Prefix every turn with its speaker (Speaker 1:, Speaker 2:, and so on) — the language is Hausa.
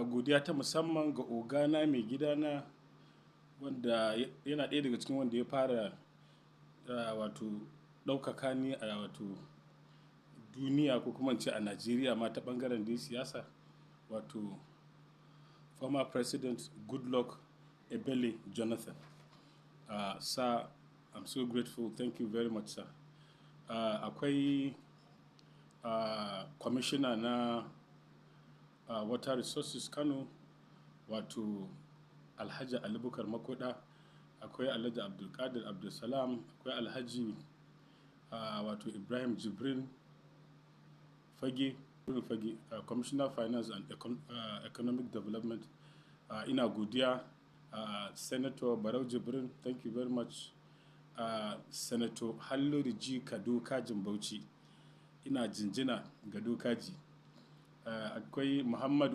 Speaker 1: Godiya ta musamman ga ogana, mai gidana, wanda yana ɗaya daga cikin wanda ya fara wato ɗaukaka ni a wato duniya, ko kuma ce a Najeriya ma, ta ɓangaren dai siyasa, wato former President Goodluck Ebele Jonathan. Sir, I'm so grateful. Thank you very much, sir. Akwai commissioner na Water Resources Kano, wato Alhaji Ali Bukar Makoda. Akwai Alhaji Abdulkadir Abdulsalam. Akwai Alhaji wato Ibrahim Jibrin Fage Fage, Commissioner Finance and Economic Development. Ina godiya. Senator Barau Jibrin, thank you very much. Senator Halliru Jika Dokajin Bauchi, ina jinjina ga Dokaji. Akwai Muhammad